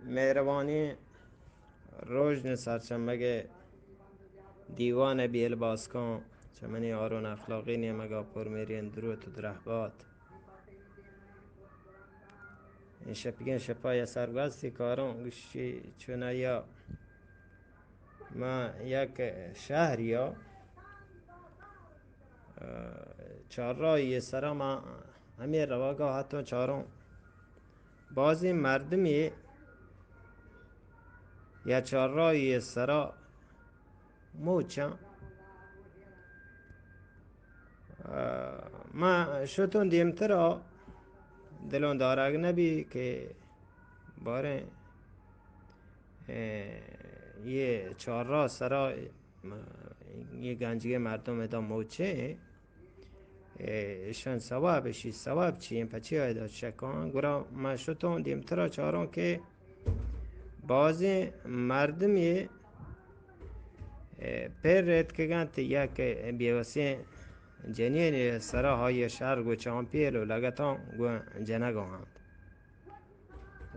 مہروانیں روژن سرچمگ ءِ دیوان ءِ بیل باسکاں چہ منی ہارون اخلاقی نیمگ ءَ پر میریں دروت ءُ درہبات۔ اے شپگیں شپا یا سرگوستی کاراں گوشی چونایا ما یک شہریا، ءَ، چارراہی سرا ما ہمے روگا ہاتوں چاروں بازیں مردمے یا چارراہی سرا موچاں۔ ءَ، ما شتوں دیمترا، دلوں دارگ نبی کہ باریں، اے، یہ چارراہ سرا، م-، یہ گنجگیں مردم ادا موچیں۔ اے، ایشان ثواب، ایشی ثواب چی ایں؟ پچی آیدا چکاں؟ گڑا ما شتوں دیمترا چاروں کہ بازیں مردمے، اے، پر ریتکگ انت، یک بیوسیں جنین سرا آئی شر گوں چامپیل ءُ لگتاں گوں جنگا انت۔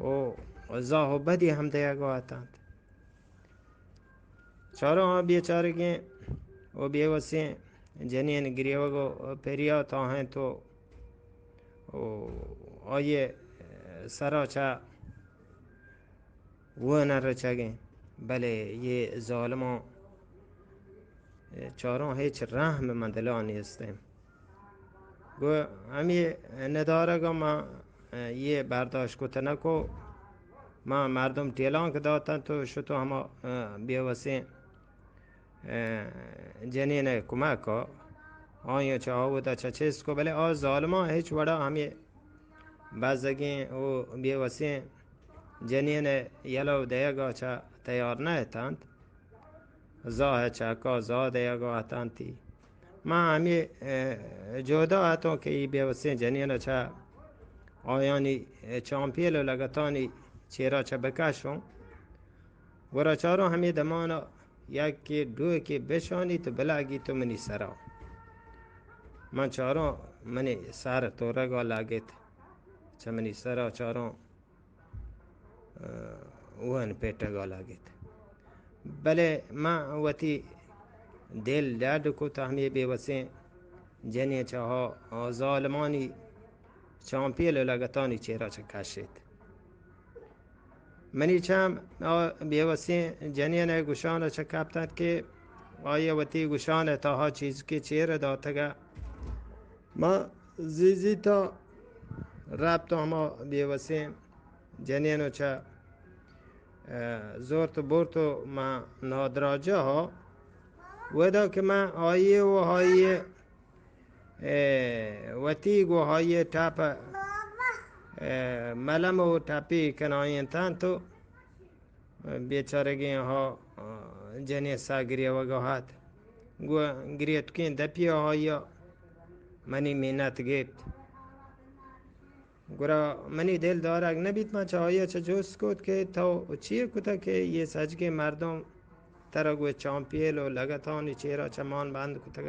او زاہ ءُ بدی ہم دیگا اتنت۔ چاروں آ بیچارگیں ءُ بیوسیں جنین گریوگ ءُ پریات آہنت ءُ، ءُ آئی سرا چہ وون رچگیں، بلے یہ ظالماں چاروں ہچ رحم من دلا نیستیں۔ گو ہمے ندارگ ما یہ برداشت کت نکو۔ ما مردم ٹیلانک داتن تو شتو ہما، ءَ، بیوسیں، ءَ، جنین کمک آیاں چہ آودا چہ چست کو، بلے آ ظالماں ہچ وڑا ہمے بزگیں ءُ بیوسیں جنین یلو دیگا چہ تیار نہ اتنت۔ زاہ چکا زاہ دیگا اتنتی۔ ما ہمے، ءَ، جہدا اتوں کہ ای بیوسیں جنین چہ آیانی چامپیل ءُ لگتانی چیرا چہ بکشوں۔ گڑا چاروں ہمے دمانا یکے ڈوکے بشانی تو بلاگی تو منی سرا۔ من چاروں منی سر تورگا لگت۔ چہ منی سرا چاروں ءَ، وہن پیٹگا لگت۔ بلے من وتی دل ڈڈ کت ہمے بیوسیں جنین چہ آ ظالمانی چامپیل ءُ لگتانی چیرا چہ کشت۔ منی چم آ بیوسیں جنین ءِ گوشان چہ کپتنت کہ آئی وتی گوشان تہا چیزکے چیر داتگا۔ من زیزی تا رپت ہما بیوسیں جنین ءَ چہ، ءَ، زورت برت ءُ من نادراجہ ہا ودا کہ من آئی ءَ ءُ آئی ءَ، ءَ، وتی گوں آئی ءَ ٹپ، ءَ، ملم ءُ ٹپی کنائینتنت ءُ بیچارگیں ہا، ءَ، جنین سا گریوگا ات۔ گوں گریتکیں دپی آئی ءَ منی منت گپت۔ گڑا منی دل دارگ نہ بیت، من چہ آئی ءَ چہ جست کت کہ تو چی کتگ کہ یہ سجگیں مردم ترا گوں چامپیل ءُ لگتانی چیرا چہ مان بند کتگ؟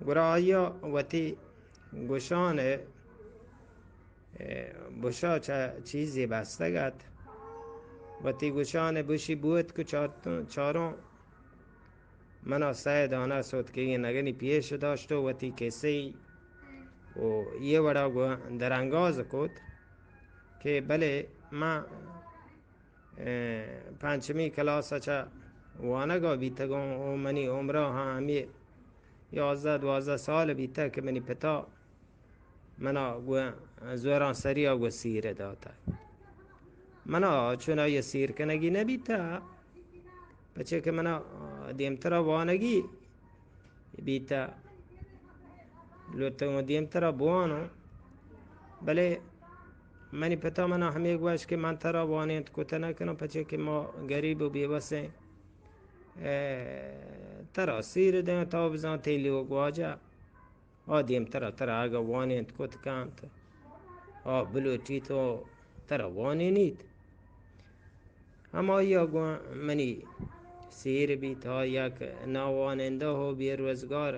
گڑا آئی ءَ وتی گوشان ءَ، ءَ، بشا چہ چیزے بستگ ات۔ وتی گوشان ءَ بشی بوت کہ چار-، چاروں منا سئے دانہ سوتکگیں نگنی پیش داشت ءُ وتی کسہ ءَ ءُ یہ وڑا گوں درانگاز کت کہ بلے من، ءَ، پنچمی کلاس ءَ چہ وانگ ءَ بیتگوں ءُ منی عمر ءَ ہم ہمے یازدہ دوازدہ سال بیتگ کہ منی پتا منا گوں زوراں سریا گوں سیر داتگ۔ منا چون آئی سیر کنگی نہ بیتہ، پچے کہ منا دیمترا وانگی بیتہ، لوٹتگوں دیمترا بوانوں، بلے منی پتا منا ہمے گوش کہ من ترا وانینت کت نہ کنوں، پچے کہ ما گریب ءُ بے وسیں۔ اے، ترا سیر دیں، تو بزاں تئی لیوک واجہ آ دیمترا ترا اگاں وانینت کت کنت، آ بلوٹیت ءُ ترا وانینیت۔ ہمائی ءَ گوں منی سیر بیت، آ یک ناوانندہ ءُ بے روزگار۔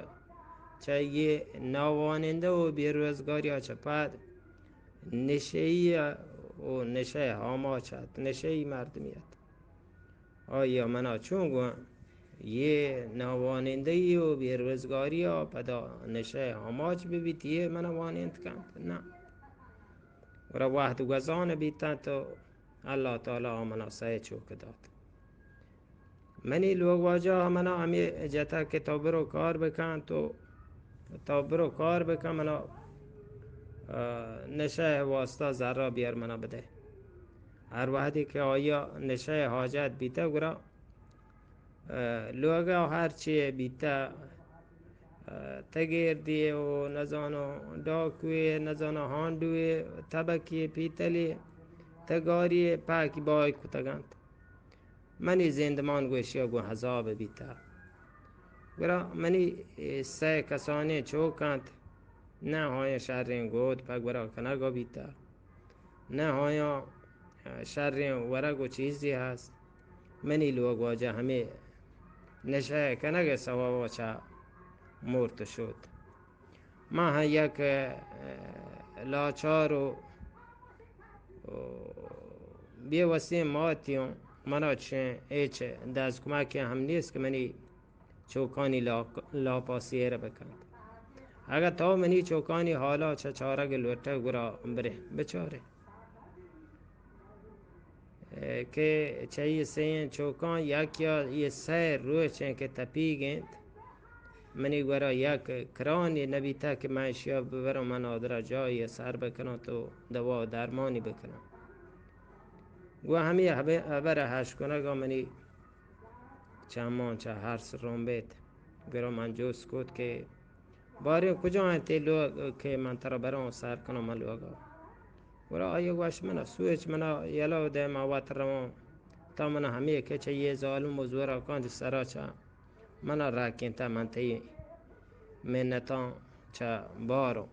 چہ یہ ناوانندہ ءُ بے روزگاری ءَ چہ پد نشئی ءَ و نشہ آماچ ات، نشہی مردمی ات. آیا منا چون گوان یہ ناوانندگی و بیروزگاری ء پدا نشہ آماچ بہ بیت، یہ منا وانند کنت؟ نہ. گڑا وہد گوزان بیتنت و اللہ تعالی منا سئے چوک دات. منی لوگ واجہ منا ہمے جتا کہ تو برو کار بکن، تو، تو برو کار بکن، منا، آ، نشہ واسطہ زرا بیار منا بدے. ہر وہدی کہ آیا نشہ حاجت بیتا گڑا، آ، لوگا ہر چی بیتا، آ، تگیردی و نزانو ڈاکوی، نزانو ہانڈوی، تبکی پیتلی، تگاری پاکی بای کتگنت. منی زندمان گوشیا گوں عذاب بیتا. گڑا منی سئے کسانیں چوک انت، نہ آیاں شریں گود پہ گورا کنگا بیتا، نہ آیاں شریں ورگ و چیزے ہست. منی لوگ واجہ ہمے نشہ کنگ سوابا چہ مرت شت. من ہم یک، ء، لاچار و، و بے وسیں ماتی اوں. منا چہ ہچ دزکمکے ہم نیست کہ منی چوکانی لاپ، لاپا سیر بکنت. اگاں تو منی چوکانی حالا چہ چارگ لوٹئے گڑا برے بچارے. کہ چہ اے سئیں چوکاں یکیا اے سئے روچ انت کہ تپیگ انت. منی گورا یک کرانے نبیتہ کہ من اشیا ببراں، من آدرا جاہے سر بکناں تو دوا و درمانی بکناں. گوں ہمے ہبر، ہبر ہشکنگا منی چماں چہ ہرس رمبیت. گڑا من جست کت کہ باریں کجا انت اے لوگ کہ من ترا براں سر کناں من لوگا. گڑا آئی گوشت، منا سوچ، منا یلہ دئے، من وت رواں، تا منا ہمے کہ چہ اے ظالم و زوراکانی سرا چہ منا رکینتہ، من تئی منتاں چہ باراں.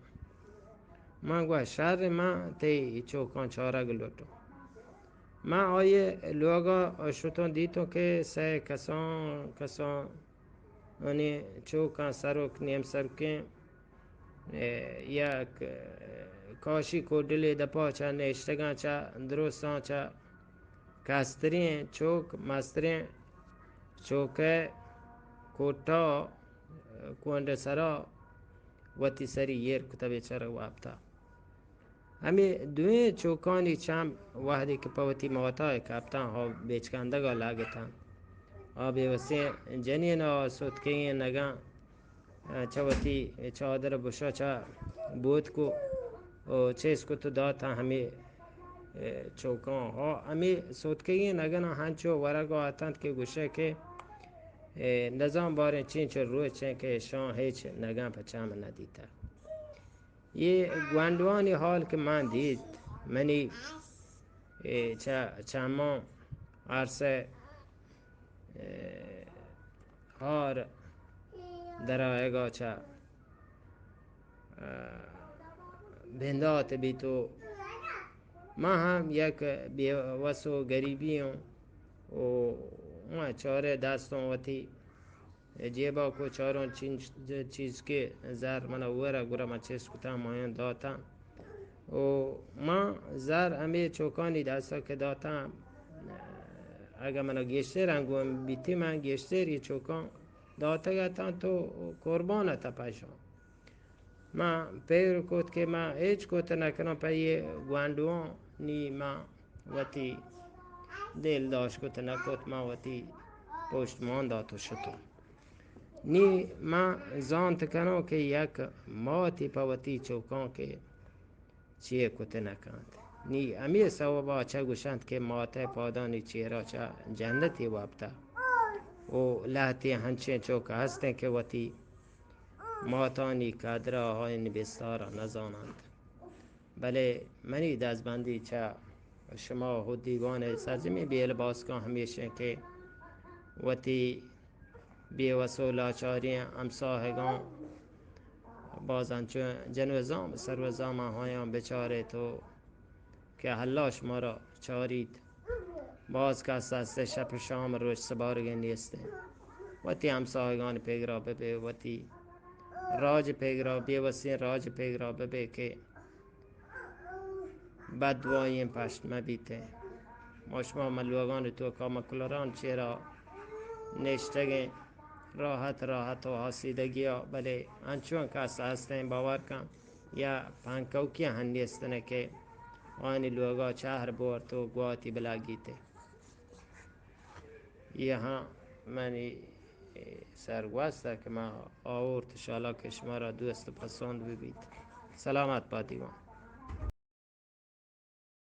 من گوشت، شر، من تئی چوکاں چارگ لوٹاں. من آئی لوگا شتاں، دیتاں کہ سئے کسان، کسان، آنی چوکاں سروک، نیم سروکیں، ء، یک، ء، کاشی کوڈلے دپا چہ نشتگاں، چہ درستاں چہ کستریں چوک، مستریں چوکئے کوٹا، ء، کونڈ سرا وتی سری ایر کتہ، بیچارگ وپتہ. ہمے دوئیں چوکانی چم وہدے کہ پہ وتی ماتا کپتاں، آ بیچکندگا لگتاں. آ بے وسیں جنینا سوتکگیں نگاں چہ وتی چادر بشا چہ بوت کو و چست کت و داتاں ہمے چوکاں. آ ہمے سوتکگیں نگنا ہنچو ورگا اتنت کہ گوشئے کہ نزان باریں چینچو روچیں کہ اشاں ہچ نگاں پہ چم نہ دیتہ. اے گونڈوانی حال کہ من دیت، منی، اے، چہ، چماں ارسئے، اے، ہار درآیگا چہ، اے، بندات بیت و من ہم یک بے وس و گریبی اوں و من چارئے دستاں وتی جیبا کو چاروں چین-، چیز کہ زر منا ورا گڑا من چست کتاں، مایاں داتاں. و من زر ہمے چوکانی دستا کہ داتاں، اگہ منا گیشتر انگو بیتی، من گیشتر اے چوکاں داتگ اتاں تو قربان اتاں پہ اشاں. من پگر کت کہ من ہچ کت نکناں پہ اے گونڈواں، نی من وتی دل داشت کت نکت، من وتی پشت مان دات و شتاں. نی من زانت کناں کہ یک ماتے پہ وتی چوکاں کہ چیے کت نکنت. نی ہمے سوبا چہ گوشنت کہ ماتئے پادانی چیرا چہ جنتے وپتہ و لہتے ہنچیں چوک ہستیں کہ وتی ماتانی قدرا، آیانی بستارا نزاننت. بلے منی دزبندی چہ شما ہدیگان سرجمیں بے لباسگاں ہمیش انت کہ وتی بے وس و لاچاریں ہمساہگاں باز انچو جن و زام، سر و زام آیاں بچاریت و کہ اللہ شمارا چاریت. باز کس است شپ و شام روچ سبارگی نیست. وتی ہمساہگان پیگرا ببے، وتی راج پیگرا، بے وسیں راج پیگرا ببے کہ بددعائیں پشت مہ بیت۔ ما شما ملوگان توکا مکلران چیرا نشتگیں، راحت راحت و آسیدگیا، بلے انچوان کس ہستیں باور کن یا پنکوکی ہن نیستن کہ آنی لوگا چہر بورت و گواتی بلاگیتے۔ یہ ہاں منی سرگوست کہ ما آورت، شالا کہ شما را دوست پسند ببیت۔ سلامت باتیوان۔